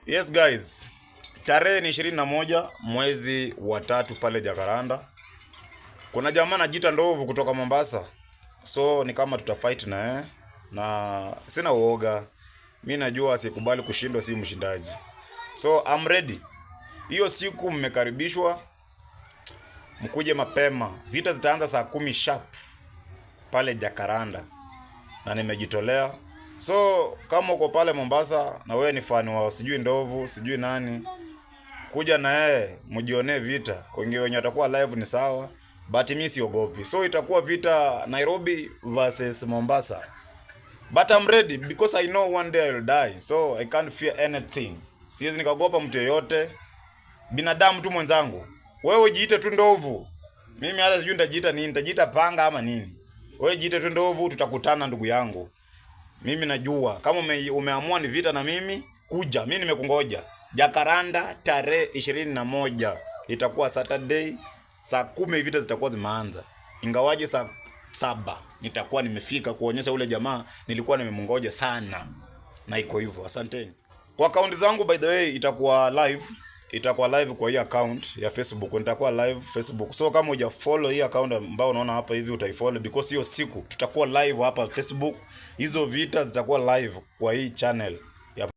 Yes guys, tarehe ni 21 mwezi wa tatu pale Jacaranda. Kuna jamaa anajiita Ndovu kutoka Mombasa, so ni kama tutafight na yeye, na sina uoga. Mi najua sikubali kushindwa, si mshindaji, so I'm ready. Hiyo siku mmekaribishwa, mkuje mapema. Vita zitaanza saa 10 sharp pale Jacaranda na nimejitolea. So kama uko pale Mombasa na wewe ni fan wa sijui Ndovu sijui nani, kuja na yeye mjionee vita. Wengi wenye watakuwa live ni sawa, but mi siogopi. So itakuwa vita Nairobi versus Mombasa, but I'm ready because I know one day I will die, so I can't fear anything. Siwezi nikaogopa mtu yeyote, binadamu tu mwenzangu. Wewe jiite tu ndovu, mimi hata sijui nitajiita nini, nitajiita panga ama nini. Wewe jiite tu ndovu, tutakutana ndugu yangu. Mimi najua kama umeamua ni vita na mimi, kuja, mimi nimekungoja. Jacaranda tarehe 21 itakuwa Saturday saa 10 vita zitakuwa zimeanza, ingawaje saa 7 nitakuwa nimefika kuonyesha ule jamaa nilikuwa nimemngoja sana, na iko hivyo. Asanteni. Kwa akaunti zangu, by the way, itakuwa live, itakuwa live kwa hii account ya Facebook, nitakuwa live Facebook. So kama huja follow hii account ambayo unaona hapa hivi, utaifollow because hiyo siku tutakuwa live hapa Facebook. Hizo vita zitakuwa live kwa hii channel.